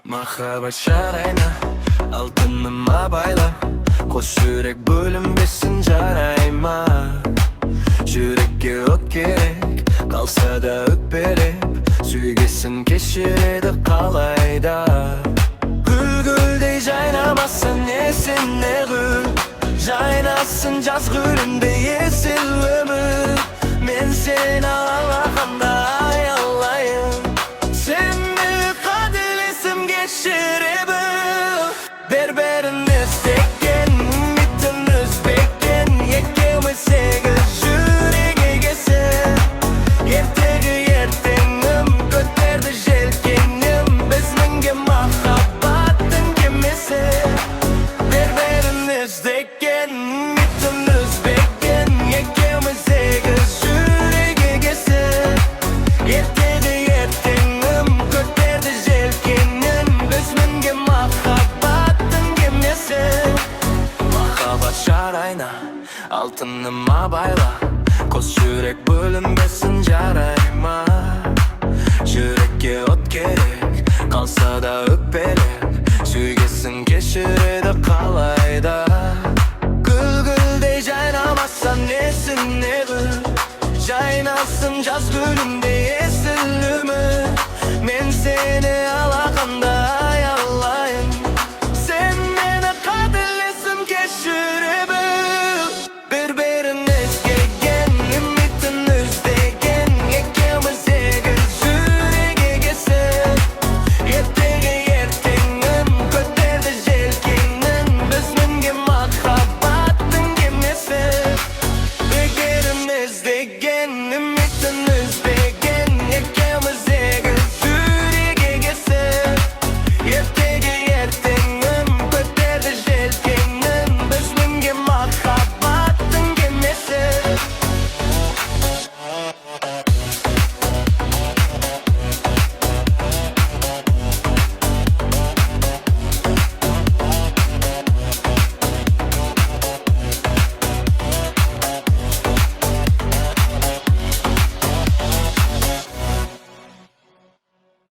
Махаббат жарайна, алтыным, абайла. Қос жүрек бөлінбесін, жарай ма? Жүрекке от керек, қалса да өкпелеп. Сүйгесін кешіреді қалайда. Гүл гүлдей жайнамаса, несіне гүл? Жайнасын жаз гүліндей есіл өмір. Мен сені алақанда аялайын. Сені қателесім, кешіре біл. Бір бірін іздеген, үмітін үзбеген. Екеуміз сегіз жүрек егесі. Ертегі ертеңім, көтерді желкенім. Біз мінген махаббаттың кемесі. Бір бірін іздеген, үмітін үзбеген. Екеуміз сегіз жүрек егесі. Ертегі ертеңім, көтерді желкенім. Біз мінген махаббаттың кемесі. Махаббат жарайна, алтыным, абайла. Қос жүрек бөлінбесін, жарай ма? Жүрекке от керек, қалса да өкпелеп. Сүйгесін кешіреді қалайда. Гүл гүлдей жайнамаса, несіне гүл? Жайнасын жаз гүліндей.